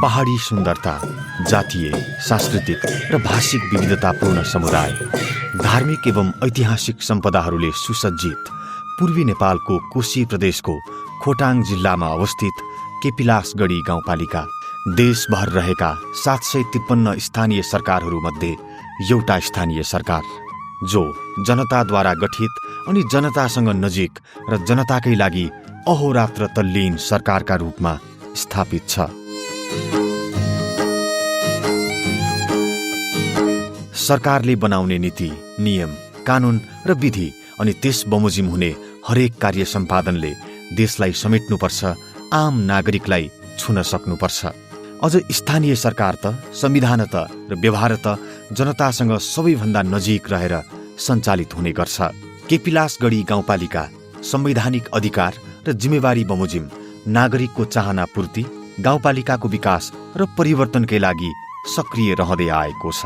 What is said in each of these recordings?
पहाडी सुन्दरता, जातीय, सांस्कृतिक र भाषिक विविधतापूर्ण समुदाय, धार्मिक एवं ऐतिहासिक सम्पदाहरूले सुसज्जित पूर्वी नेपालको कोशी प्रदेशको खोटाङ जिल्लामा अवस्थित केपिलासगढी गाउँपालिका देशभर रहेका 753 स्थानीय सरकारहरूमध्ये एउटा स्थानीय सरकार, जो जनताद्वारा गठित अनि जनतासँग नजिक र जनताकै लागि अहोरात्र तल्लीन सरकारका रूपमा स्थापित छ। सरकारले बनाउने नीति, नियम, कानून र विधि अनि त्यस बमोजिम हुने हरेक कार्य सम्पादनले देशलाई समेट्नुपर्छ, आम नागरिकलाई छुन सक्नुपर्छ। अझ स्थानीय सरकार त, संविधान त र व्यवहार त जनतासँग सबैभन्दा नजिक रहेर सञ्चालित हुने गर्छ। केपिलासगढी गाउँपालिका संवैधानिक अधिकार र जिम्मेवारी बमोजिम नागरिकको चाहना पूर्ति, गाउँपालिकाको विकास र परिवर्तनकै लागि सक्रिय रहँदै आएको छ।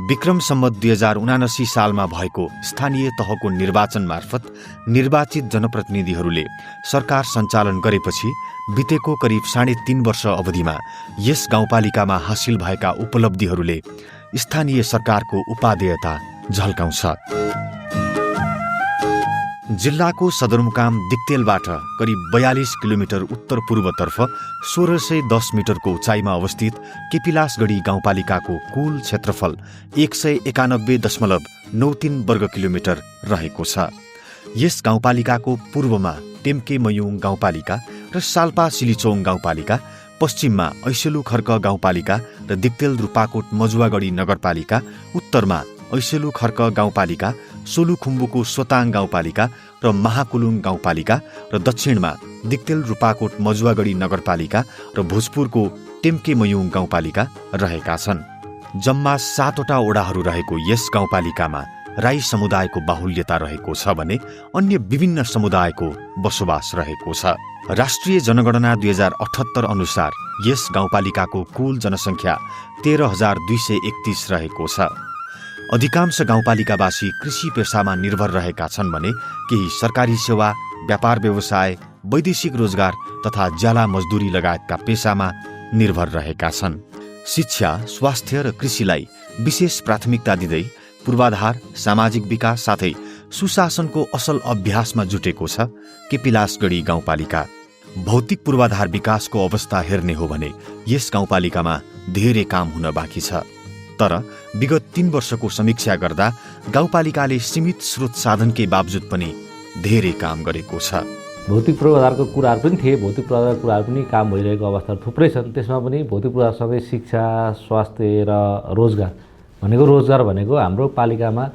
विक्रम सम्वत 2079 सालमा भएको स्थानीय तहको निर्वाचन मार्फत निर्वाचित जनप्रतिनिधिहरूले सरकार सञ्चालन गरेपछि बितेको करिब 3.5 वर्ष अवधिमा यस गाउँपालिकामा हासिल भएका उपलब्धिहरूले स्थानीय सरकारको उपादेयता झल्काउँछ। जिल्लाको सदरमुकाम दिक्तेलबाट करिब 42 किलोमिटर उत्तर पूर्वतर्फ 1610 मिटरको उचाइमा अवस्थित केपिलासगढी गाउँपालिकाको कुल क्षेत्रफल 191.93 वर्ग किलोमिटर रहेको छ। यस गाउँपालिकाको पूर्वमा टेम्के मयुङ गाउँपालिका र साल्पा सिलिचोङ गाउँपालिका, पश्चिममा ऐसेलु खर्क गाउँपालिका र दिक्तेल रूपाकोट मजुवागढी नगरपालिका, उत्तरमा ऐसेलु खर्क गाउँपालिका, सोलुखुम्बुको सोताङ गाउँपालिका र महाकुलुङ गाउँपालिका र दक्षिणमा दिक्तेल रूपाकोट मजुवागढी नगरपालिका र भोजपुरको टेम्के मयुङ गाउँपालिका रहेका छन्। जम्मा 7वटा ओडाहरू रहेको यस गाउँपालिकामा राई समुदायको बाहुल्यता रहेको छ भने अन्य विभिन्न समुदायको बसोबास रहेको छ। राष्ट्रिय जनगणना 2078 अनुसार यस गाउँपालिकाको कुल जनसङ्ख्या 13,231 रहेको छ। अधिकांश गाउँपालिकावासी कृषि पेसामा निर्भर रहेका छन् भने केही सरकारी सेवा, व्यापार व्यवसाय, वैदेशिक रोजगार तथा ज्याला मजदुरी लगायतका पेसामा निर्भर रहेका छन्। शिक्षा, स्वास्थ्य र कृषिलाई विशेष प्राथमिकता दिँदै पूर्वाधार, सामाजिक विकास साथै सुशासनको असल अभ्यासमा जुटेको छ केपिलासगढी गाउँपालिका। भौतिक पूर्वाधार विकासको अवस्था हेर्ने हो भने यस गाउँपालिकामा धेरै काम हुन बाँकी छ। तर विगत 3 वर्षको समीक्षा गर्दा गाउँपालिकाले सीमित स्रोत साधनकै बावजुद पनि धेरै काम गरेको छ। भौतिक पूर्वाधारको कुराहरू पनि थिए, भौतिक पूर्वाधारको कुराहरू पनि काम भइरहेको अवस्थाहरू थुप्रै छन्। त्यसमा पनि भौतिक पूर्वाधारसँगै शिक्षा, स्वास्थ्य र रोजगार भनेको हाम्रो पालिकामा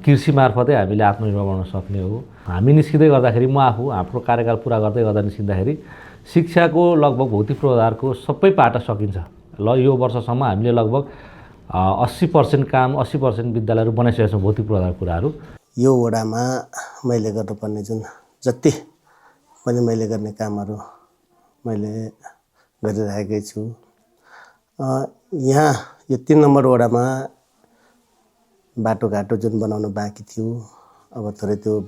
कृषि मार्फतै हामीले आत्मनिर्भर बनाउन सक्ने हो। हामी निस्किँदै गर्दाखेरि, म आफू हाम्रो कार्यकाल पुरा गर्दै गर्दा निस्किँदाखेरि शिक्षाको लगभग भौतिक पूर्वाधारको सबै पाटा सकिन्छ। यो वर्षसम्म हामीले लगभग 80% काम, 80% विद्यालयहरू बनाइसकेका छौँ भौतिक पूर्वाधार कुराहरू। यो वडामा मैले गर्नुपर्ने जुन जति पनि मैले गर्ने कामहरू मैले गरिरहेकै छु। यहाँ यो 3 नम्बर वडामा बाटोघाटो जुन बनाउन बाँकी थियो, अब थोरै त्यो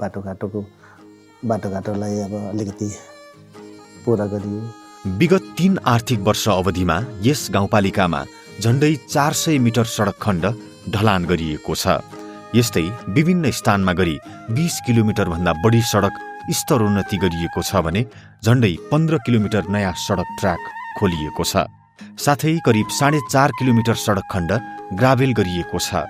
बाटोघाटोलाई अब अलिकति पुरा गरियो। विगत 3 आर्थिक वर्ष अवधिमा यस गाउँपालिकामा झण्डै 400 मिटर सडक खण्ड ढलान गरिएको छ। यस्तै विभिन्न स्थानमा गरी 20 किलोमिटर भन्दा बढी सडक स्तरोन्नति गरिएको छ भने झण्डै 15 किलोमिटर नयाँ सडक ट्र्याक खोलिएको छ। साथै करिब 4.5 किलोमिटर सडक खण्ड ग्राभेल गरिएको छ।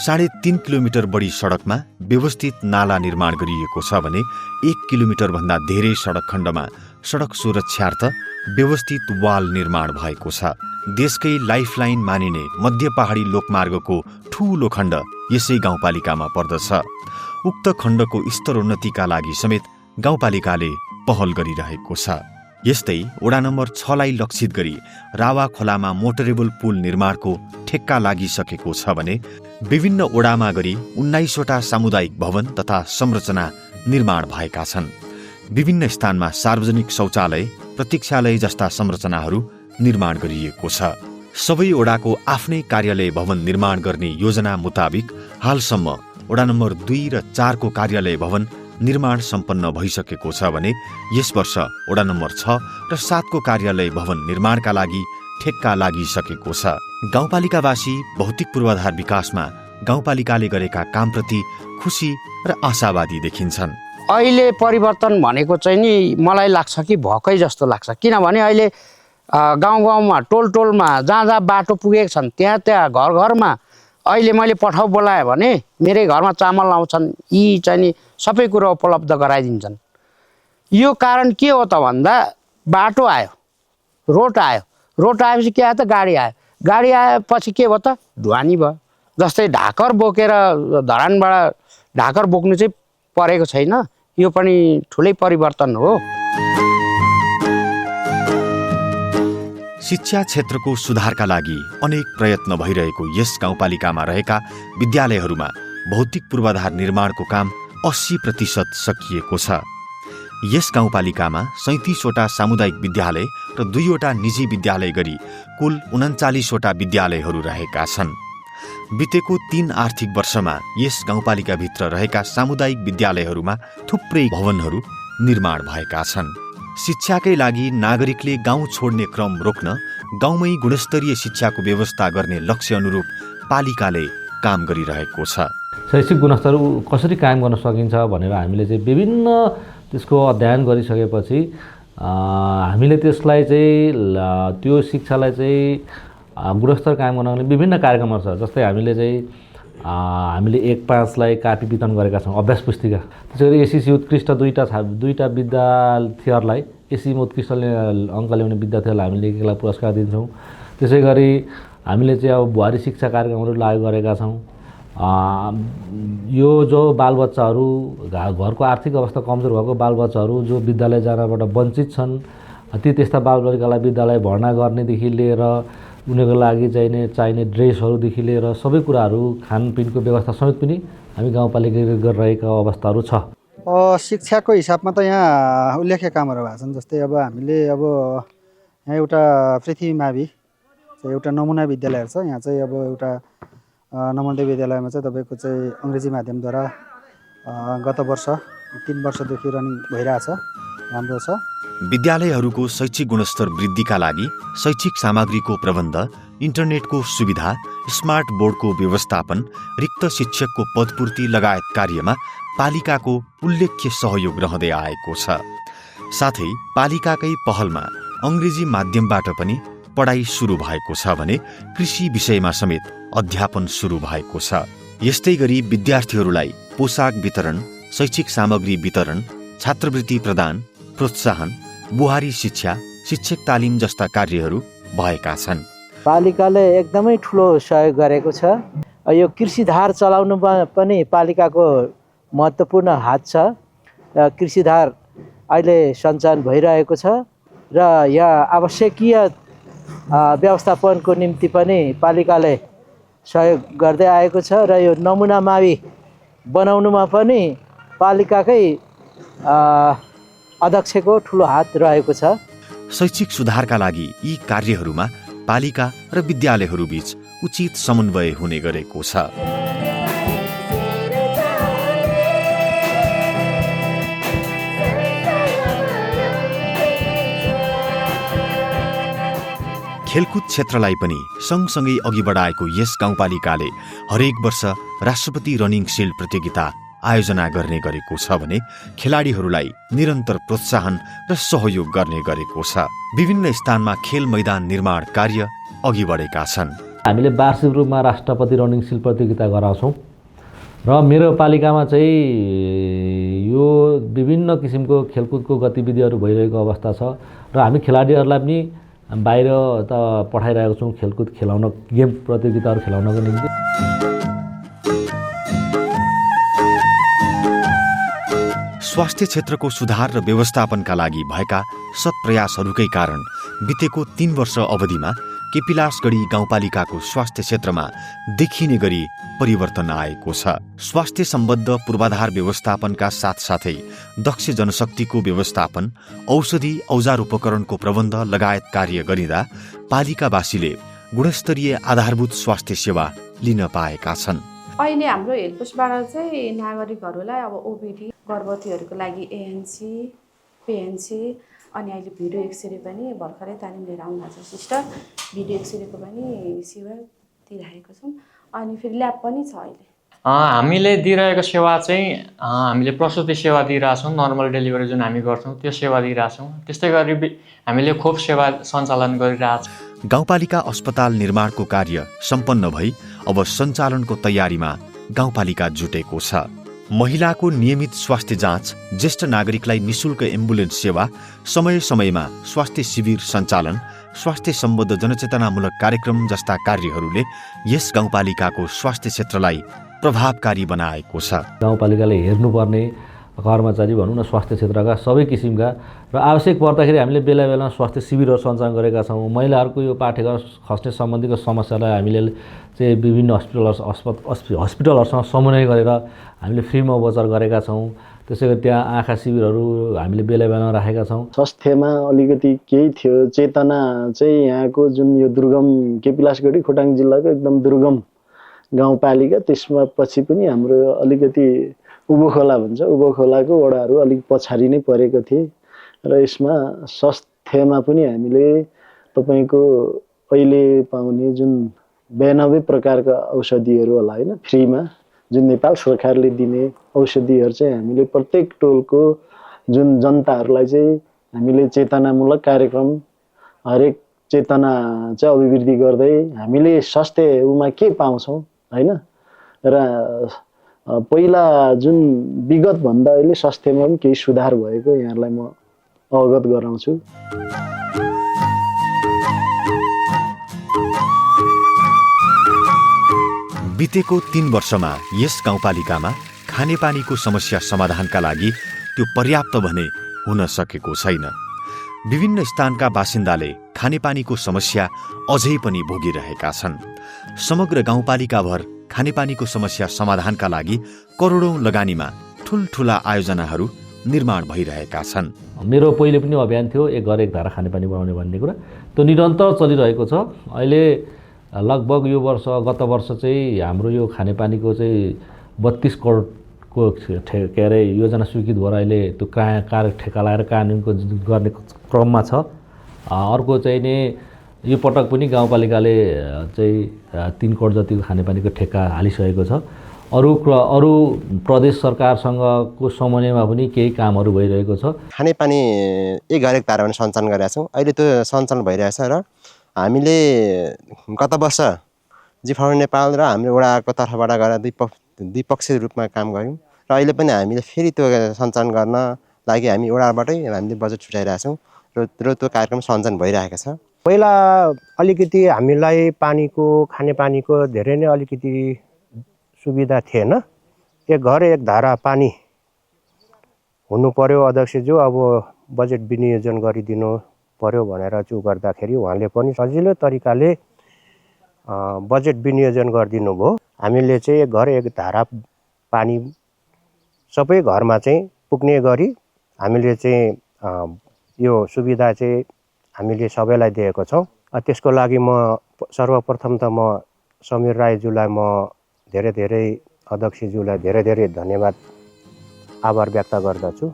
3.5 किलोमिटर बढी सडकमा व्यवस्थित नाला निर्माण गरिएको छ भने 1 किलोमिटर भन्दा धेरै सडक खण्डमा सडक सुरक्षार्थ व्यवस्थित वाल निर्माण भएको छ। देशकै लाइफलाइन मानिने मध्य पहाडी लोकमार्गको ठूलो खण्ड यसै गाउँपालिकामा पर्दछ। उक्त खण्डको स्तरोन्नतिका लागि समेत गाउँपालिकाले पहल गरिरहेको छ। यस्तै वडा नम्बर 6 लाई लक्षित गरी रावा खोलामा मोटरेबल पुल निर्माणको ठेक्का लागिसकेको छ भने विभिन्न वडामा गरी 19वटा सामुदायिक भवन तथा संरचना निर्माण भएका छन्। विभिन्न स्थानमा सार्वजनिक शौचालय, प्रतीक्षालय जस्ता संरचनाहरू निर्माण गरिएको छ। सबै वडाको आफ्नै कार्यालय भवन निर्माण गर्ने योजना मुताबिक हालसम्म वडा नम्बर 2 र 4 को कार्यालय भवन निर्माण सम्पन्न भइसकेको छ भने यस वर्ष वडा नम्बर 6 र 7 को कार्यालय भवन निर्माणका लागि ठेक्का लागिसकेको छ। गाउँपालिकावासी भौतिक पूर्वाधार विकासमा गाउँपालिकाले गरेका कामप्रति खुसी र आशावादी देखिन्छन्। अहिले परिवर्तन भनेको चाहिँ नि मलाई लाग्छ कि भकै जस्तो लाग्छ, किनभने अहिले गाउँ गाउँमा टोल टोलमा जहाँ जहाँ बाटो पुगेको छन् त्यहाँ घर घरमा अहिले मैले पठाउ बोलाएँ भने मेरै घरमा चामल आउँछन्, यी चाहिँ नि सबै कुरो उपलब्ध गराइदिन्छन्। यो कारण के हो त भन्दा बाटो आयो, रोड आयो, रोड आएपछि के आयो त गाडी आयो, गाडी आएपछि के भयो त ढुवानी भयो। जस्तै ढाकर बोकेर धरानबाट ढाकर बोक्नु चाहिँ परेको छैन, यो पनि ठुलै परिवर्तन हो। शिक्षा क्षेत्रको सुधारका लागि अनेक प्रयत्न भइरहेको यस गाउँपालिकामा रहेका विद्यालयहरूमा भौतिक पूर्वाधार निर्माणको काम 80% सकिएको छ। यस गाउँपालिकामा 37वटा सामुदायिक विद्यालय र 2वटा निजी विद्यालय गरी कुल 39वटा विद्यालयहरू रहेका छन्। बितेको 3 आर्थिक वर्षमा यस गाउँपालिकाभित्र रहेका सामुदायिक विद्यालयहरूमा थुप्रै भवनहरू निर्माण भएका छन्। शिक्षाकै लागि नागरिकले गाउँ छोड्ने क्रम रोक्न गाउँमै गुणस्तरीय शिक्षाको व्यवस्था गर्ने लक्ष्य अनुरूप पालिकाले काम गरिरहेको छ। शैक्षिक गुणस्तर कसरी कायम गर्न सकिन्छ भनेर हामीले चाहिँ विभिन्न त्यसको अध्ययन गरिसकेपछि हामीले त्यसलाई चाहिँ त्यो शिक्षालाई चाहिँ गुणस्तर कायम गर्नको लागि विभिन्न कार्यक्रमहरू छ। जस्तै हामीले चाहिँ हामीले 1-5लाई कापी वितरण गरेका छौँ, अभ्यास पुस्तिका। त्यसै गरी एसएससी उत्कृष्ट दुईटा विद्यार्थीहरूलाई एससीमा उत्कृष्ट अङ्क ल्याउने विद्यार्थीहरूलाई हामीले एकलाई पुरस्कार दिन्छौँ। त्यसै गरी हामीले चाहिँ अब बुहारी शिक्षा कार्यक्रमहरू लागू गरेका छौँ। यो जो बालबच्चाहरू घरको आर्थिक अवस्था कमजोर भएको बालबच्चाहरू जो विद्यालय जानबाट वञ्चित छन्, त्यस्ता बालबालिकालाई विद्यालय भर्ना गर्नेदेखि लिएर उनीहरूको लागि चाहिने ड्रेसहरूदेखि लिएर सबै कुराहरू खानपिनको व्यवस्था समेत पनि हामी गाउँपालिकाले गरिरहेका अवस्थाहरू छ। शिक्षाको हिसाबमा त यहाँ उल्लेख्य कामहरू भएको छन्। जस्तै अब हामीले अब यहाँ एउटा पृथ्वी मावि चाहिँ एउटा नमुना विद्यालयहरू छ। यहाँ चाहिँ अब एउटा नमुना विद्यालयमा चाहिँ तपाईँको चाहिँ अङ्ग्रेजी माध्यमद्वारा गत वर्ष 3 वर्षदेखि रनिङ भइरहेछ, राम्रो छ। विद्यालयहरूको शैक्षिक गुणस्तर वृद्धिका लागि शैक्षिक सामग्रीको प्रबन्ध, इन्टरनेटको सुविधा, स्मार्ट बोर्डको व्यवस्थापन, रिक्त शिक्षकको पदपूर्ति लगायत कार्यमा पालिकाको उल्लेख्य सहयोग रहँदै आएको छ। साथै पालिकाकै पहलमा अङ्ग्रेजी माध्यमबाट पनि पढाइ सुरु भएको छ भने कृषि विषयमा समेत अध्यापन सुरु भएको छ। यस्तै गरी विद्यार्थीहरूलाई पोसाक वितरण, शैक्षिक सामग्री वितरण, छात्रवृत्ति प्रदान, प्रोत्साहन, बुहारी शिक्षा, शिक्षक तालिम जस्ता कार्यहरू भएका छन्। पालिकाले एकदमै ठुलो सहयोग गरेको छ। यो कृषिधार चलाउनुमा पनि पालिकाको महत्त्वपूर्ण हात छ। कृषिधार अहिले सञ्चालन भइरहेको छ र यहाँ आवश्यकीय व्यवस्थापनको निम्ति पनि पालिकाले सहयोग गर्दै आएको छ र यो नमुना मावि बनाउनुमा पनि पालिकाकै अध्यक्षको ठुलो हात रहेको छ। शैक्षिक सुधारका लागि यी कार्यहरूमा पालिका र विद्यालयहरूबीच उचित समन्वय हुने गरेको छ। खेलकुद क्षेत्रलाई पनि सँगसँगै अघि बढाएको यस गाउँपालिकाले हरेक वर्ष राष्ट्रपति रनिङ सिल्ड प्रतियोगिता आयोजना गर्ने गरेको छ भने खेलाडीहरूलाई निरन्तर प्रोत्साहन र सहयोग गर्ने गरेको छ। विभिन्न स्थानमा खेल मैदान निर्माण कार्य अघि बढेका छन्। हामीले वार्षिक रूपमा राष्ट्रपति रनिङ सिल्ड प्रतियोगिता गराउँछौँ र मेरो पालिकामा चाहिँ यो विभिन्न किसिमको खेलकुदको गतिविधिहरू भइरहेको अवस्था छ र हामी खेलाडीहरूलाई पनि बाहिर त पठाइरहेको छौँ खेलकुद खेलाउन, गेम प्रतियोगिताहरू खेलाउनको निम्ति। स्वास्थ्य क्षेत्रको सुधार र व्यवस्थापनका लागि भएका सत्प्रयासहरूकै कारण बितेको 3 वर्ष अवधिमा केपिलासगढी गाउँपालिकाको स्वास्थ्य क्षेत्रमा देखिने गरी परिवर्तन आएको छ। स्वास्थ्य सम्बद्ध पूर्वाधार व्यवस्थापनका साथसाथै दक्ष जनशक्तिको व्यवस्थापन, औषधि औजार उपकरणको प्रबन्ध लगायत कार्य गरिँदा पालिकावासीले गुणस्तरीय आधारभूत स्वास्थ्य सेवा लिन पाएका छन्। अहिले हाम्रो हेल्पपोस्टबाट चाहिँ नागरिकहरूलाई अब ओपिडी गर्भवतीहरूको लागि एएनसी पिएनसी अनि अहिले भिडियो एक्सरे पनि भर्खरै तालिम लिएर आउनु भएको छ सिस्टर भिडियो एक्सरेको पनि सेवा दिइरहेको छौँ अनि फेरि ल्याब पनि छ अहिले हामीले दिइरहेको सेवा चाहिँ हामीले प्रसुति सेवा दिइरहेछौँ नर्मल डेलिभरी जुन हामी गर्छौँ त्यो सेवा दिइरहेछौँ त्यस्तै गरी हामीले खोप सेवा सञ्चालन गरिरहेछौँ गाउँपालिका अस्पताल निर्माणको कार्य सम्पन्न भई अब सञ्चालनको तयारीमा गाउँपालिका जुटेको छ महिलाको नियमित स्वास्थ्य जाँच ज्येष्ठ नागरिकलाई निशुल्क एम्बुलेन्स सेवा समय समयमा स्वास्थ्य शिविर सञ्चालन स्वास्थ्य सम्बद्ध जनचेतनामूलक कार्यक्रम जस्ता कार्यहरूले यस गाउँपालिकाको स्वास्थ्य क्षेत्रलाई प्रभावकारी बनाएको छ गाउँपालिकाले हेर्नुपर्ने कर्मचारी भनौँ न स्वास्थ्य क्षेत्रका सबै किसिमका र आवश्यक पर्दाखेरि हामीले बेला बेलामा स्वास्थ्य शिविरहरू सञ्चालन गरेका छौँ महिलाहरूको यो पाठेघर खस्ने सम्बन्धीको समस्यालाई हामीले चाहिँ विभिन्न हस्पिटलहरूसँग समन्वय गरेर हामीले फ्रीमा उपचार गरेका छौँ त्यसै गरी त्यहाँ आँखा शिविरहरू हामीले बेला बेलामा राखेका छौँ स्वास्थ्यमा अलिकति केही थियो चेतना चाहिँ यहाँको जुन यो दुर्गम केपिलासगढी खोटाङ जिल्लाको एकदम दुर्गम गाउँपालिका त्यसमा पछि पनि हाम्रो अलिकति उभोखोला भन्छ उभोखोलाको वडाहरू अलिक पछाडि नै परेको थिए र यसमा स्वास्थ्यमा पनि हामीले तपाईँको अहिले पाउने जुन 92 प्रकारका औषधिहरू होला होइन फ्रीमा जुन नेपाल सरकारले दिने औषधिहरू चाहिँ हामीले प्रत्येक टोलको जुन जनताहरूलाई चाहिँ हामीले चेतनामूलक कार्यक्रम हरेक चेतना चाहिँ अभिवृद्धि गर्दै हामीले स्वास्थ्यमा के पाउँछौँ हैन र पहिला जुन विगत भन्दा अहिले स्वास्थ्यमा पनि केही सुधार भएको यहाँलाई म अवगत गराउँछु बितेको 3 वर्षमा यस गाउँपालिकामा खानेपानीको समस्या समाधानका लागि त्यो पर्याप्त भने हुन सकेको छैन विभिन्न स्थानका बासिन्दाले खानेपानीको समस्या अझै पनि भोगिरहेका छन् समग्र गाउँपालिकाभर खानेपानीको समस्या समाधानका लागि करोडौं लगानीमा ठूलठूला आयोजनाहरू निर्माण भइरहेका छन् मेरो पहिले पनि अभियान थियो एक घर एक धारा खानेपानी बनाउने भन्ने कुरा त्यो निरन्तर चलिरहेको छ अहिले लगभग यो वर्ष गत वर्ष चाहिँ हाम्रो यो खानेपानीको चाहिँ 32 करोडको के अरे योजना स्वीकृत भएर अहिले त्यो कार्य ठेक्का लगाएर कानुनको गर्ने क्रममा छ अर्को चाहिँ नि यो पटक पनि गाउँपालिकाले चाहिँ 3 करोड जतिको खानेपानीको ठेक्का हालिसकेको छ अरू प्रदेश सरकारसँगको समन्वयमा पनि केही कामहरू भइरहेको छ खानेपानी एक घर एक धारा पनि सञ्चालन गरेका छौँ अहिले त्यो सञ्चालन भइरहेछ र हामीले गत वर्ष जिफाउन नेपाल र हाम्रो वडाको तर्फबाट गएर द्विपक्षीय रूपमा काम गऱ्यौँ र अहिले पनि हामीले फेरि त्यो सञ्चालन गर्न लागि हामी वडाबाटै हामीले बजेट छुट्याइरहेछौँ र त्यो कार्यक्रम सञ्चालन भइरहेको छ पहिला अलिकति हामीलाई पानीको खानेपानीको धेरै नै अलिकति सुविधा थिएन एक घर एक धारा पानी हुनु पर्यो अध्यक्षज्यू अब बजेट विनियोजन गरिदिनु पर्यो भनेर चाहिँ गर्दाखेरि उहाँले पनि सजिलो तरिकाले बजेट विनियोजन गरिदिनु भयो हामीले चाहिँ एक घर एक धारा पानी सबै घरमा चाहिँ पुग्ने गरी हामीले चाहिँ यो सुविधा चाहिँ हामीले सबैलाई दिएको छौँ त्यसको लागि म सर्वप्रथम त म समीर राईज्यूलाई म धेरै अध्यक्षज्यूलाई धेरै धन्यवाद आभार व्यक्त गर्दछु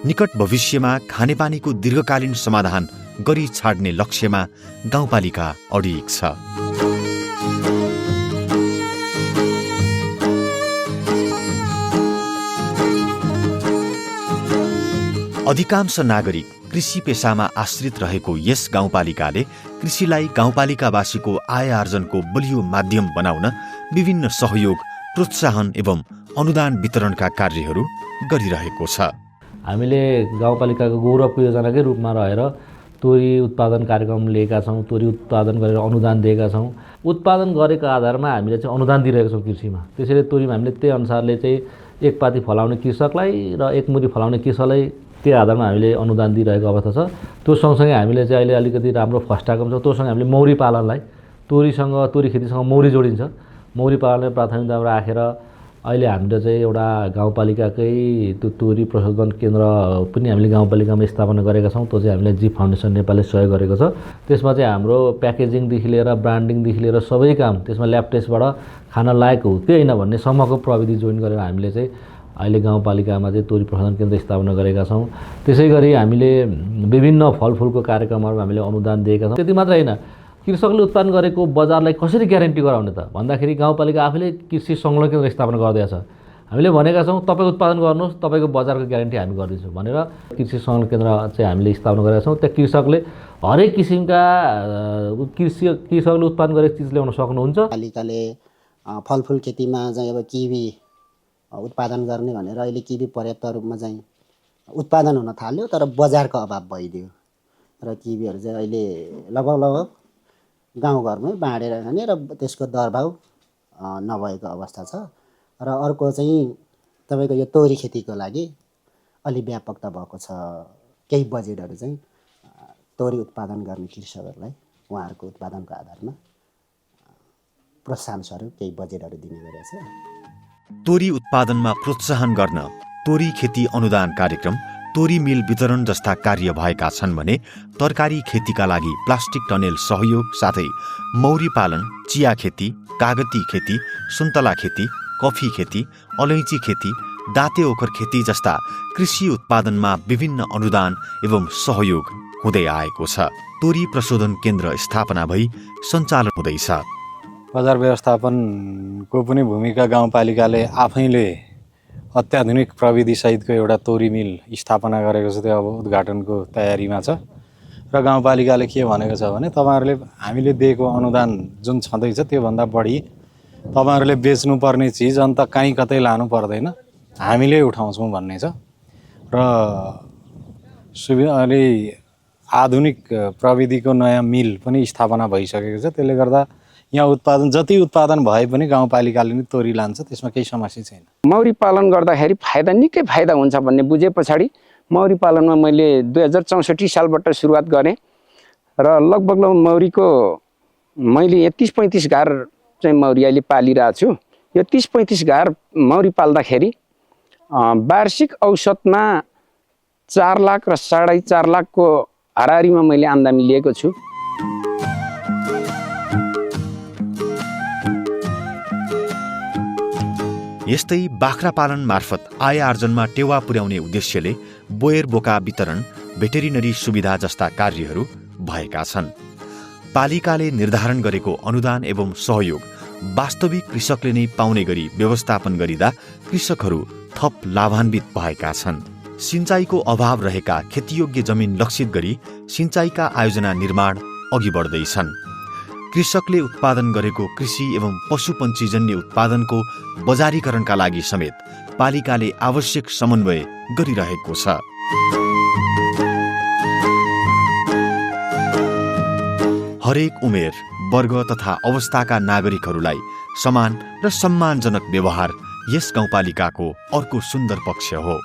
निकट भविष्यमा खानेपानीको दीर्घकालीन समाधान गरी छाड्ने लक्ष्यमा गाउँपालिका अडिग छ अधिकांश नागरिक कृषि पेशामा आश्रित रहेको यस गाउँपालिकाले कृषिलाई गाउँपालिकावासीको आय आर्जनको बलियो माध्यम बनाउन विभिन्न सहयोग प्रोत्साहन एवं अनुदान वितरणका कार्यहरू गरिरहेको छ हामीले गाउँपालिकाको गौरवको योजनाकै रूपमा रहेर तोरी उत्पादन कार्यक्रम लिएका छौँ तोरी उत्पादन गरेर अनुदान दिएका छौँ उत्पादन गरेको आधारमा हामीले चाहिँ अनुदान दिइरहेका छौँ कृषिमा त्यसैले तोरीमा हामीले त्यही अनुसारले चाहिँ एक पाती फलाउने कृषकलाई र एक मुरी फलाउने कृषकलाई त्यही आधारमा हामीले अनुदान दिइरहेको अवस्था छ त्यो सँगसँगै हामीले चाहिँ अहिले अलिकति राम्रो फस्टाएको छ त्योसँग हामीले मौरी पालनलाई तोरी खेतीसँग मौरी जोडिन्छ मौरी पालनलाई प्राथमिकतामा राखेर अहिले हामीले चाहिँ एउटा गाउँपालिकाकै त्यो तोरी प्रशोधन केन्द्र पनि हामीले गाउँपालिकामा स्थापना गरेका छौँ। त्यो चाहिँ हामीले जी फाउन्डेसन नेपालले सहयोग गरेको छ। त्यसमा चाहिँ हाम्रो प्याकेजिङदेखि लिएर ब्रान्डिङदेखि लिएर सबै काम त्यसमा ल्याब टेस्टबाट खान लायक हो कि होइन भन्ने सम्मको प्रविधि जोइन गरेर हामीले चाहिँ अहिले गाउँपालिकामा चाहिँ तोरी प्रशोधन केन्द्र स्थापना गरेका छौँ। त्यसै गरी हामीले विभिन्न फलफुलको कार्यक्रमहरूमा हामीले अनुदान दिएका छौँ। त्यति मात्र होइन, कृषकले उत्पादन गरेको बजारलाई कसरी ग्यारेन्टी गराउने त भन्दाखेरि गाउँपालिका आफैले कृषि संलग्न केन्द्र स्थापना गर्दैछ। हामीले भनेका छौँ तपाईँ उत्पादन गर्नुहोस्, तपाईँको बजारको ग्यारेन्टी हामी गरिदिन्छौँ भनेर कृषि संलग्न केन्द्र चाहिँ हामीले स्थापना गरेका छौँ। त्यहाँ कृषकले हरेक किसिमका कृषकले उत्पादन गरेको चिज ल्याउन सक्नुहुन्छ। पालिकाले फलफुल खेतीमा चाहिँ अब किवी उत्पादन गर्ने भनेर अहिले किवी पर्याप्त रूपमा चाहिँ उत्पादन हुन थाल्यो, तर बजारको अभाव भइदियो र किवीहरू चाहिँ अहिले लगभग गाउँघरमै बाँडेर खाने र त्यसको दरभाउ नभएको अवस्था छ। र अर्को चाहिँ तपाईँको यो तोरी खेतीको लागि अलि व्यापकता भएको छ। केही बजेटहरू चाहिँ तोरी उत्पादन गर्ने कृषकहरूलाई उहाँहरूको उत्पादनको आधारमा प्रोत्साहन स्वरूप केही बजेटहरू दिने गरेको छ। तोरी उत्पादनमा प्रोत्साहन गर्न तोरी खेती अनुदान कार्यक्रम, तोरी मिल वितरण जस्ता कार्य भएका छन् भने तरकारी खेतीका लागि प्लास्टिक टनेल सहयोग साथै मौरी पालन, चिया खेती, कागती खेती, सुन्तला खेती, कफी खेती, अलैँची खेती, दाते ओखर खेती जस्ता कृषि उत्पादनमा विभिन्न अनुदान एवं सहयोग हुँदै आएको छ। तोरी प्रशोधन केन्द्र स्थापना भई सञ्चालन हुँदैछ। बजार व्यवस्थापनको पनि भूमिका गाउँपालिकाले आफैले अत्याधुनिक प्रविधिसहितको एउटा तोरी मिल स्थापना गरेको छ। त्यो अब उद्घाटनको तयारीमा छ र गाउँपालिकाले के भनेको छ भने तपाईँहरूले हामीले दिएको अनुदान जुन छँदैछ त्योभन्दा बढी तपाईँहरूले बेच्नुपर्ने चिज अन्त कहीँ कतै लानु पर्दैन, हामीले उठाउँछौँ भन्ने छ। र अहिले आधुनिक प्रविधिको नयाँ मिल पनि स्थापना भइसकेको छ। त्यसले गर्दा यहाँ जति उत्पादन भए पनि गाउँपालिकाले नै तोरी लान्छ, त्यसमा केही समस्या छैन। मौरी पालन गर्दाखेरि निकै फाइदा हुन्छ भन्ने बुझे पछाडि मौरी पालनमा मैले 2064 सालबाट सुरुवात गरेँ र लगभग मौरीको मैले 30-35 घार चाहिँ मौरी अहिले पालिरहेको छु। यो 30-35 घार मौरी पाल्दाखेरि वार्षिक औसतमा 4 लाख र 4.5 लाखको हाराहारीमा मैले आम्दानी लिएको छु। यस्तै बाख्रा पालन मार्फत आय आर्जनमा टेवा पुर्याउने उद्देश्यले बोयर बोका वितरण, भेटेरिनरी सुविधा जस्ता कार्यहरू भएका छन्। पालिकाले निर्धारण गरेको अनुदान एवं सहयोग वास्तविक कृषकले नै पाउने गरी व्यवस्थापन गरिँदा कृषकहरू थप लाभान्वित भएका छन्। सिंचाइको अभाव रहेका खेतीयोग्य जमिन लक्षित गरी सिंचाइका आयोजना निर्माण अघि बढ्दैछन्। कृषकले उत्पादन गरेको कृषि एवं पशुपन्छीजन्य उत्पादनको बजारीकरणका लागि समेत पालिकाले आवश्यक समन्वय गरिरहेको छ। हरेक उमेर, वर्ग तथा अवस्थाका नागरिकहरूलाई समान र सम्मानजनक व्यवहार यस गाउँपालिकाको अर्को सुन्दर पक्ष हो।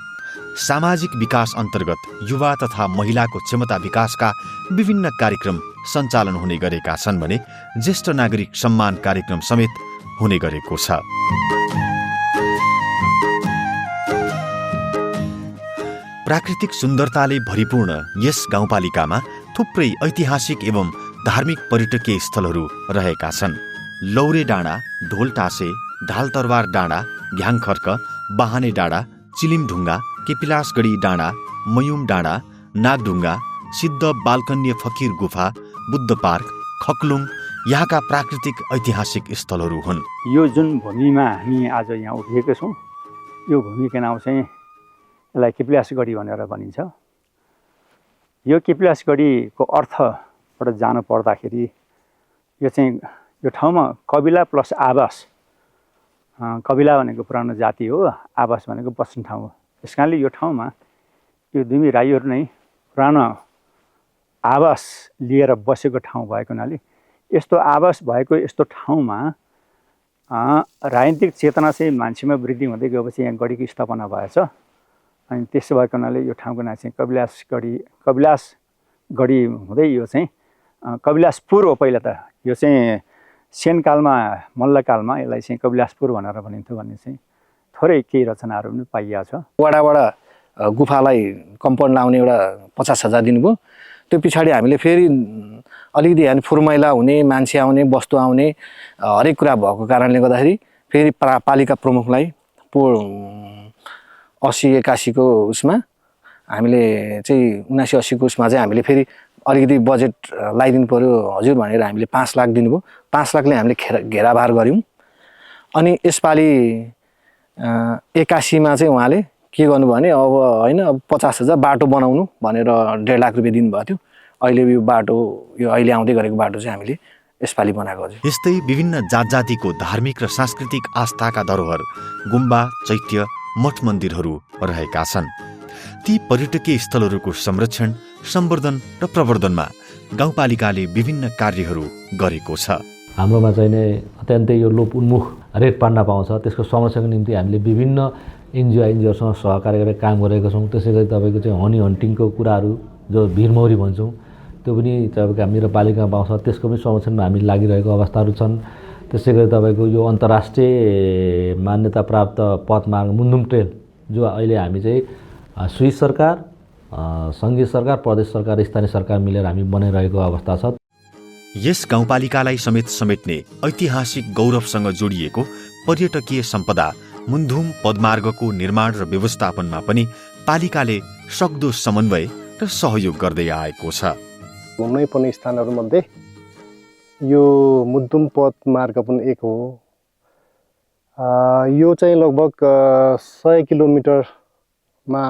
सामाजिक विकास अन्तर्गत युवा तथा महिलाको क्षमता विकासका विभिन्न कार्यक्रम सञ्चालन हुने गरेका छन् भने ज्येष्ठ नागरिक सम्मान कार्यक्रम समेत हुने गरेको छ। प्राकृतिक सुन्दरताले भरिपूर्ण यस गाउँपालिकामा थुप्रै ऐतिहासिक एवं धार्मिक पर्यटकीय स्थलहरू रहेका छन्। लौरे डाँडा, ढोलटासे, ढालतरवार डाँडा, घ्याङखर्क, बाहाने डाँडा, चिलिमढुङ्गा, केपिलासगढी डाँडा, मयुम डाँडा, नागढुङ्गा, सिद्ध बालकन्य फकीर गुफा, बुद्ध पार्क, खक्लुङ यहाँका प्राकृतिक ऐतिहासिक स्थलहरू हुन्। यो जुन भूमिमा हामी आज यहाँ उभिएका छौँ, यो भूमिको नाउँ चाहिँ यसलाई केपिलासगढी भनेर भनिन्छ। यो केपिलासगढीको अर्थबाट जानु पर्दाखेरि यो चाहिँ यो ठाउँमा कबिला प्लस आवास, कबिला भनेको पुरानो जाति हो, आवास भनेको बस्ने ठाउँ हो। त्यस कारणले यो ठाउँमा यो दुई राईहरू नै पुरानो आवास लिएर बसेको ठाउँ भएको हुनाले यस्तो आवास भएको यस्तो ठाउँमा राजनीतिक चेतना चाहिँ मान्छेमा वृद्धि हुँदै गएपछि यहाँ गढीको स्थापना भएछ। अनि त्यसो भएको हुनाले यो ठाउँको नाम चाहिँ कबिलासगढी हुँदै यो चाहिँ कबिलासपुर हो। पहिला त यो चाहिँ सेनकालमा मल्लकालमा यसलाई चाहिँ कबिलासपुर भनेर भनिन्थ्यो भन्ने चाहिँ थोरै केही रचनाहरू पनि पाइएको छ। वडाबाट गुफालाई कम्पाउन्ड लाउने एउटा 50,000 दिनुभयो। त्यो पछाडि हामीले फेरि अलिकति यहाँ फुरमैला हुने, मान्छे आउने, वस्तु आउने हरेक कुरा भएको कारणले गर्दाखेरि फेरि पालिका प्रमुखलाई 80-81 को उसमा हामीले चाहिँ 79-80 को उसमा चाहिँ हामीले फेरि अलिकति बजेट लगाइदिनु पर्यो हजुर भनेर हामीले 5 लाख दिनुभयो। 5 लाखले हामीले घेराबार गऱ्यौँ। अनि यसपालि 81 मा चाहिँ उहाँले के गर्नु भने अब होइन, अब 50,000 बाटो बनाउनु भनेर 1.5 लाख रुपियाँ दिनुभएको थियो। अहिले यो बाटो, यो अहिले आउँदै गरेको बाटो चाहिँ हामीले यसपालि बनाएको हजुर। यस्तै विभिन्न जात जातिको धार्मिक र सांस्कृतिक आस्थाका धरोहर, गुम्बा, चैत्य, मठ मन्दिरहरू रहेका छन्। ती पर्यटकीय स्थलहरूको संरक्षण, सम्वर्धन र प्रवर्धनमा गाउँपालिकाले विभिन्न कार्यहरू गरेको छ। हाम्रोमा चाहिँ नै अत्यन्तै यो लोप उन्मुख रेड पान्डा पाउँछ। त्यसको संरक्षणको निम्ति हामीले विभिन्न एनजिओसँग सहकार्य गरेर काम गरेका छौँ। त्यसै गरी तपाईँको चाहिँ हनी हन्टिङको कुराहरू जो भिरमौरी भन्छौँ, त्यो पनि तपाईँको मेरो पालिकामा पाउँछ। त्यसको पनि संरक्षणमा हामी लागिरहेको अवस्थाहरू छन्। त्यसै गरी तपाईँको यो अन्तर्राष्ट्रिय मान्यता प्राप्त पथमार्ग मुन्धुम ट्रेल, जो अहिले हामी चाहिँ स्विस सरकार, सङ्घीय सरकार, प्रदेश सरकार, स्थानीय सरकार मिलेर हामी बनाइरहेको अवस्था छ। यस गाउँपालिकालाई समेट्ने ऐतिहासिक गौरवसँग जोडिएको पर्यटकीय सम्पदा मुन्धुम पदमार्गको निर्माण र व्यवस्थापनमा पनि पालिकाले सक्दो समन्वय र सहयोग गर्दै आएको छ। घुम्नै पर्ने स्थानहरूमध्ये यो मुन्धुम पदमार्ग पनि एक हो। यो चाहिँ लगभग 100 किलोमिटरमा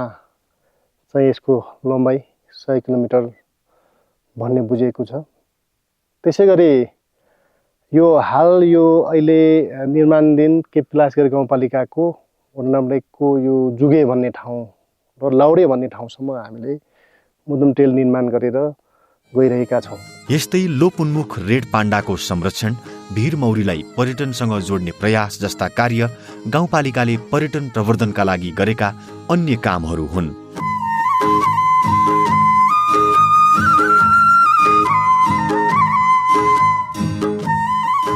चाहिँ यसको लम्बाइ 100 किलोमिटर भन्ने बुझेको छ। त्यसै गरी यो हाल यो अहिले निर्माणाधीन केपीलासगढी गाउँपालिकाको वडा नम्बर 1 को यो जुगे भन्ने ठाउँ र लाउडे भन्ने ठाउँसम्म हामीले मुन्धुम ट्रेल निर्माण गरेर गइरहेका छौँ। यस्तै लोपोन्मुख रेड पाण्डाको संरक्षण, भिरमौरीलाई पर्यटनसँग जोड्ने प्रयास जस्ता कार्य गाउँपालिकाले पर्यटन प्रवर्धनका लागि गरेका अन्य कामहरू हुन्।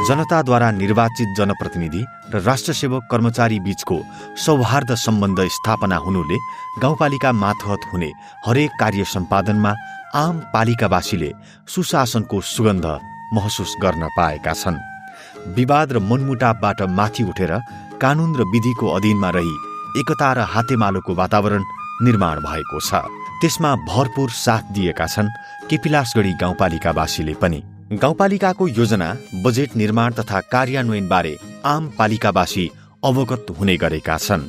जनताद्वारा निर्वाचित जनप्रतिनिधि र राष्ट्रसेवक कर्मचारी बीचको सौहार्द सम्बन्ध स्थापना हुनुले गाउँपालिका मातहत हुने हरेक कार्य सम्पादनमा आम पालिकावासीले सुशासनको सुगन्ध महसुस गर्न पाएका छन्। विवाद र मनमुटावबाट माथि उठेर कानुन र विधिको अधीनमा रही एकता र हातेमालोको वातावरण निर्माण भएको छ। त्यसमा भरपूर साथ दिएका छन् केपीलासगढी गाउँपालिकावासीले पनि। गाउँपालिकाको योजना, बजेट निर्माण तथा कार्यान्वयनबारे आम पालिकावासी अवगत हुने गरेका छन्।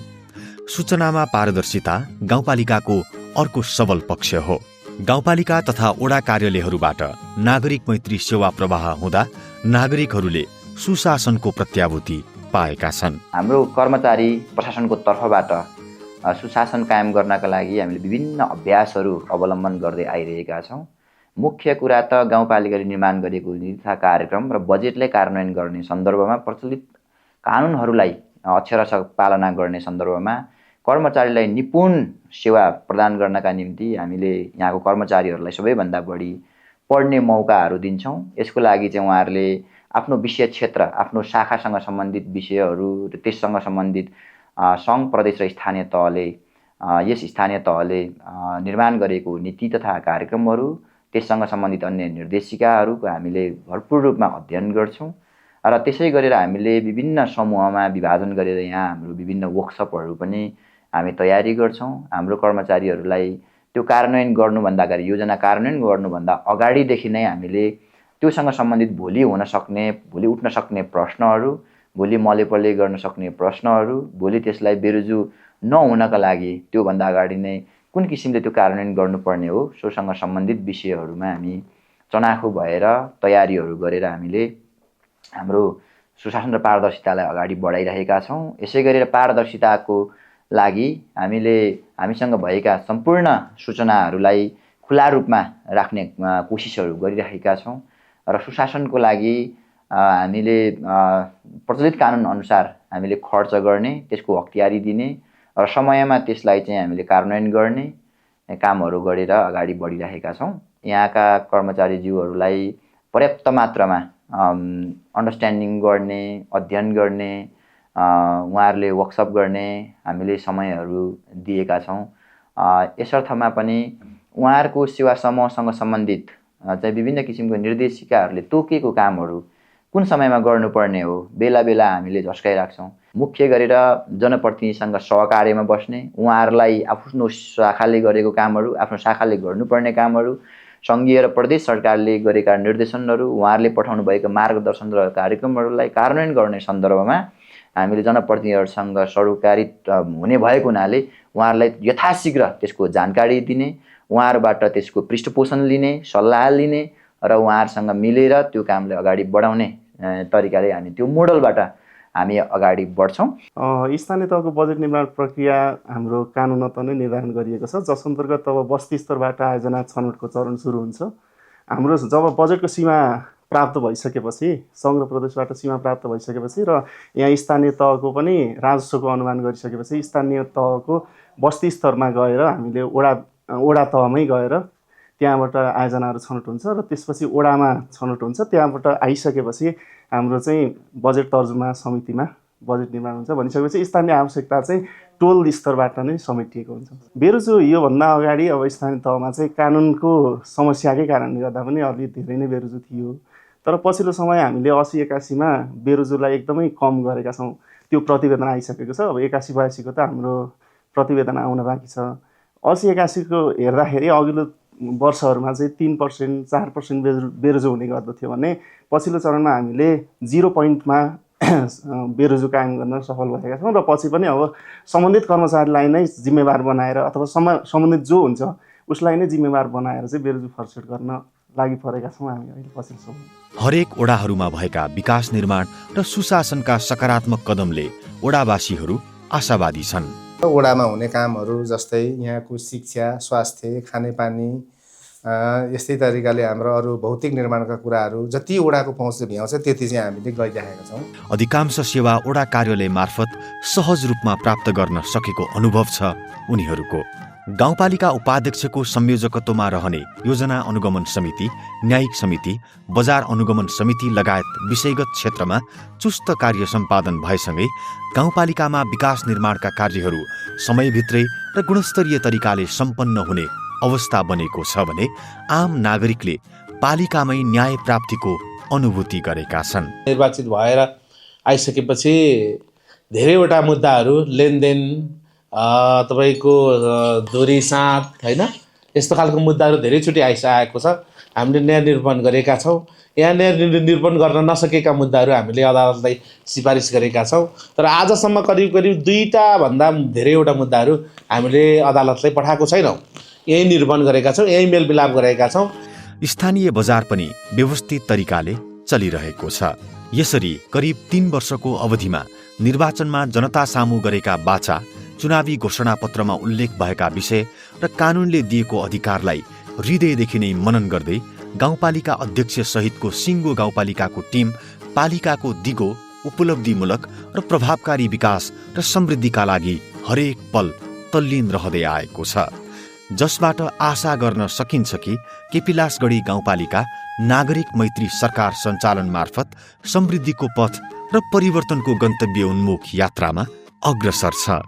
सूचनामा पारदर्शिता गाउँपालिकाको अर्को सबल पक्ष हो। गाउँपालिका तथा वडा कार्यालयहरूबाट नागरिक मैत्री सेवा प्रवाह हुँदा नागरिकहरूले सुशासनको प्रत्याभूति पाएका छन्। हाम्रो कर्मचारी प्रशासनको तर्फबाट सुशासन कायम गर्नका लागि हामीले विभिन्न अभ्यासहरू अवलम्बन गर्दै आइरहेका छौँ। मुख्य कुरा त गाउँपालिकाले निर्माण गरेको नीति तथा कार्यक्रम र बजेटलाई कार्यान्वयन गर्ने सन्दर्भमा प्रचलित कानुनहरूलाई अक्षरशः पालना गर्ने सन्दर्भमा कर्मचारीलाई निपुण सेवा प्रदान गर्नका निम्ति हामीले यहाँको कर्मचारीहरूलाई सबैभन्दा बढी पढ्ने मौकाहरू दिन्छौँ। यसको लागि चाहिँ उहाँहरूले आफ्नो विषय क्षेत्र, आफ्नो शाखासँग सम्बन्धित विषयहरू र त्यससँग सम्बन्धित सङ्घ, प्रदेश र स्थानीय तहले यस स्थानीय तहले निर्माण गरेको नीति तथा कार्यक्रमहरू, त्यससँग सम्बन्धित अन्य निर्देशिकाहरूको हामीले भरपूर रूपमा अध्ययन गर्छौँ र त्यसै गरेर हामीले विभिन्न समूहमा विभाजन गरेर यहाँ हाम्रो विभिन्न वर्कसपहरू पनि हामी तयारी गर्छौँ। हाम्रो कर्मचारीहरूलाई त्यो कार्यान्वयन गर्नुभन्दा अगाडि, योजना कार्यान्वयन गर्नुभन्दा अगाडिदेखि नै हामीले त्योसँग सम्बन्धित भोलि हुन सक्ने, भोलि उठ्न सक्ने प्रश्नहरू, भोलि मलेपले गर्न सक्ने प्रश्नहरू, भोलि त्यसलाई बेरुजु नहुनका लागि त्योभन्दा अगाडि नै कुन किसिमले त्यो कार्यान्वयन गर्नुपर्ने हो, सोसँग सम्बन्धित विषयहरूमा हामी चनाखो भएर तयारीहरू गरेर हामीले हाम्रो सुशासन र पारदर्शितालाई अगाडि बढाइरहेका छौँ। यसै गरेर पारदर्शिताको लागि हामीसँग भएका सम्पूर्ण सूचनाहरूलाई खुला रूपमा राख्ने कोसिसहरू गरिरहेका छौँ र सुशासनको लागि हामीले प्रचलित कानुन अनुसार हामीले खर्च गर्ने, त्यसको अख्तियारी दिने र समयमा त्यसलाई चाहिँ हामीले कार्यान्वयन गर्ने कामहरू गरेर अगाडि बढिरहेका छौँ। यहाँका कर्मचारीज्यूहरूलाई पर्याप्त मात्रामा अन्डरस्ट्यान्डिङ गर्ने, अध्ययन गर्ने उहाँहरूले वर्कसप गर्ने हामीले समयहरू दिएका छौँ। यसर्थमा पनि उहाँहरूको सेवा समूहसँग सम्बन्धित चाहिँ विभिन्न किसिमको निर्देशिकाहरूले तोकेको कामहरू कुन समयमा गर्नुपर्ने हो बेला बेला हामीले झस्काइराख्छौँ। मुख्य गरेर जनप्रतिनिधिसँग सहकार्यमा बस्ने, उहाँहरूलाई आफ्नो शाखाले गरेको कामहरू, आफ्नो शाखाले गर्नुपर्ने कामहरू, सङ्घीय र प्रदेश सरकारले गरेका निर्देशनहरू, उहाँहरूले पठाउनु भएका मार्गदर्शन र कार्यक्रमहरूलाई कार्यान्वयन गर्ने सन्दर्भमा हामीले जनप्रतिनिधिहरूसँग सरोकारित हुने भएको हुनाले उहाँहरूलाई यथाशीघ्र त्यसको जानकारी दिने, उहाँहरूबाट त्यसको पृष्ठपोषण लिने, सल्लाह लिने र उहाँहरूसँग मिलेर त्यो कामलाई अगाडि बढाउने तरिकाले हामी त्यो मोडलबाट हामी अगाडि बढ्छौँ। स्थानीय तहको बजेट निर्माण प्रक्रिया हाम्रो कानुनत नै निर्धारण गरिएको छ, जस अन्तर्गत अब बस्ती स्तरबाट आयोजना छनौटको चरण सुरु हुन्छ। हाम्रो जब बजेटको सीमा प्राप्त भइसकेपछि, सङ्घ र प्रदेशबाट सीमा प्राप्त भइसकेपछि र यहाँ स्थानीय तहको पनि राजस्वको अनुमान गरिसकेपछि स्थानीय तहको बस्ती स्तरमा गएर हामीले वडा तहमै गएर त्यहाँबाट आयोजनाहरू छनौट हुन्छ र त्यसपछि वडामा छनौट हुन्छ। त्यहाँबाट आइसकेपछि हाम्रो चाहिँ बजेट तर्जुमा समितिमा बजेट निर्माण हुन्छ। भनिसकेपछि स्थानीय आवश्यकता चाहिँ टोल स्तरबाट नै समेटिएको हुन्छ। बेरोजु योभन्दा अगाडि अब स्थानीय तहमा चाहिँ कानुनको समस्याकै कारणले गर्दा पनि अलि धेरै नै बेरोजु थियो, तर पछिल्लो समय हामीले 80-81मा बेरोजुलाई एकदमै कम गरेका छौँ। त्यो प्रतिवेदन आइसकेको छ। अब 81-82को त हाम्रो प्रतिवेदन आउन बाँकी छ। 80-81को हेर्दाखेरि अघिल्लो वर्षहरूमा चाहिँ 3%, 4% बेरोजु हुने गर्दथ्यो भने पछिल्लो चरणमा हामीले 0 पोइन्टमा बेरोजु कायम गर्न सफल भएका छौँ र पछि पनि अब सम्बन्धित कर्मचारीलाई नै जिम्मेवार बनाएर अथवा सम्बन्धित जो हुन्छ उसलाई नै जिम्मेवार बनाएर चाहिँ बेरोजु फर्सेट गर्न लागि परेका छौँ हामी अहिले पछिल्लो समय। हरेक ओडाहरूमा भएका विकास निर्माण र सुशासनका सकारात्मक कदमले ओडावासीहरू आशावादी छन्। ओडामा हुने कामहरू जस्तै यहाँको शिक्षा, स्वास्थ्य, खानेपानी, यस्तै तरिकाले हाम्रो अरू भौतिक निर्माणका कुराहरू जति ओडाको पहुँचले भ्याउँछ त्यति चाहिँ हामीले गरिराखेका छौँ। अधिकांश सेवा ओडा कार्यालय मार्फत सहज रूपमा प्राप्त गर्न सकेको अनुभव छ उनीहरूको। गाउँपालिका उपाध्यक्षको संयोजकत्वमा रहने योजना अनुगमन समिति, न्यायिक समिति, बजार अनुगमन समिति लगायत विषयगत क्षेत्रमा चुस्त कार्य सम्पादन भएसँगै गाउँपालिकामा विकास निर्माणका कार्यहरू समयभित्रै र गुणस्तरीय तरिकाले सम्पन्न हुने अवस्था बनेको छ भने आम नागरिकले पालिकामै न्याय प्राप्तिको अनुभूति गरेका छन्। निर्वाचित भएर आइसकेपछि धेरैवटा मुद्दाहरू, लेनदेन, तपाईँको दोरी साँध, होइन, यस्तो खालको मुद्दाहरू धेरैचोटि आएको छ। हामीले न्याय निरूपण गरेका छौँ। यहाँ न्याय निरूपण गर्न नसकेका मुद्दाहरू हामीले अदालतलाई सिफारिस गरेका छौँ। तर आजसम्म करिब 2टा भन्दा धेरैवटा मुद्दाहरू हामीले अदालतलाई पठाएको छैनौँ। यही निरूपण गरेका छौँ, यही मेलमिलाप गरेका छौँ। स्थानीय बजार पनि व्यवस्थित तरिकाले चलिरहेको छ। यसरी करिब 3 वर्षको अवधिमा निर्वाचनमा जनता सामु गरेका बाचा, चुनावी घोषणापत्रमा उल्लेख भएका विषय र कानुनले दिएको अधिकारलाई हृदयदेखि नै मनन गर्दै गाउँपालिका अध्यक्ष सहितको सिङ्गो गाउँपालिकाको टिम पालिकाको दिगो, उपलब्धिमूलक र प्रभावकारी विकास र समृद्धिका लागि हरेक पल तल्लीन रहँदै आएको छ, जसबाट आशा गर्न सकिन्छ कि केपिलासगढी गाउँपालिका नागरिक मैत्री सरकार सञ्चालन मार्फत समृद्धिको पथ र परिवर्तनको गन्तव्य उन्मुख यात्रामा अग्रसर छ।